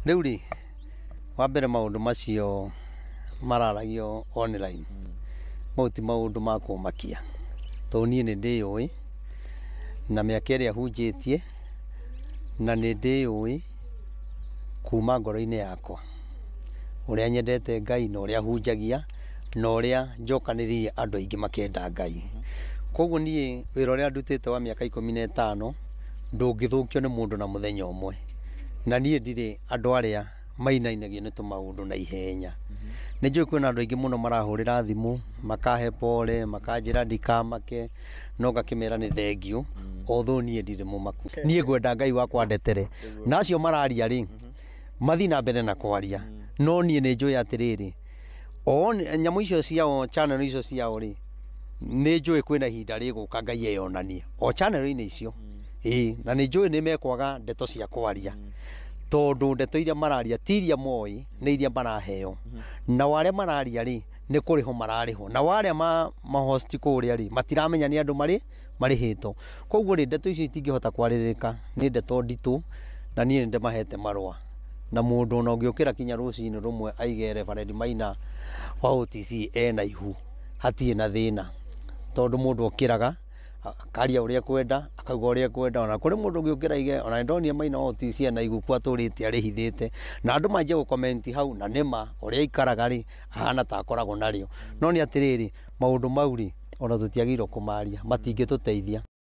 Rĩu rĩ, wa mbere maũndũ macio mararagio online, mau ti maũndũ ma kũmakia, tondũ niĩ nĩ ndĩyũĩ na mĩaka ĩrĩa hunjĩtie, na nĩ ndĩyũĩ kuma ngoro-inĩ yakwa ũrĩa nyendete Ngai na ũrĩa hunjagia na ũrĩa njokanĩrĩirie andũ aingĩ makenda Ngai. Koguo niĩ wĩra ũrĩa ndutĩte wa mĩaka 15 ndũngĩthũkio nĩ mũndũ na mũthenya ũmwe. Na niĩ ndirĩ andũ arĩa mainainagio nĩ tũmaũndũ na ihenya. Nĩ njũĩ kwĩna andũ aingĩ mũno marahũrĩra thimũ, makahe pole, makanjĩra ndikamake, no ngakĩmera nĩ thengiũ, although niĩ ndirĩ mũmaku. Niĩ ngwenda Ngai wakwa andetere. Na acio mararia rĩ, mathiĩ na mbere na kwaria. No niĩ nĩ njũĩ atĩrĩrĩ, o nyamũ icio ciao, channel icio ciao rĩ, nĩ njũĩ kwĩna ihinda rĩgũka Ngai eyonanie o channel-inĩ icio. Ĩĩ, na nĩ njũĩ nĩ mekwaga ndeto cia kwaria, tondũ ndeto iria mararia ti iria moĩ, nĩ iria maraheo. Nao arĩa mararia rĩ, nĩ kũrĩhwo mararĩhwo. Nao arĩa ma host kũrĩa rĩ, matiramenya nĩ andũ marĩ marĩhĩtwo. Koguo rĩ, ndeto icio itingĩhota kwarĩrĩka, nĩ ndeto nditũ, na niĩ nĩ ndĩmahete marũa. Na mũndũ ona ũngĩũkĩra kinya rũcinĩ rũmwe aige Reverend Maina wa OTC ena ihu, hatirĩ na thĩna, tondũ mũndũ okĩraga akaria ũrĩa ekwenda, akauga ũrĩa ekwenda. Ona kũrĩ mũndũ ũngĩũkĩra aige, ona nĩndonire Maina wa OTC ena ihu kuo atũrĩte arĩhithĩte, na andũ manjie gũ comment hau, na nĩma ũrĩa aikaraga rĩ, ahana ta akoragwo narĩo. No nĩ atĩrĩrĩ, maũndũ mau rĩ, ona tũtiagĩrĩirwo kũmaria, matingĩtũteithia.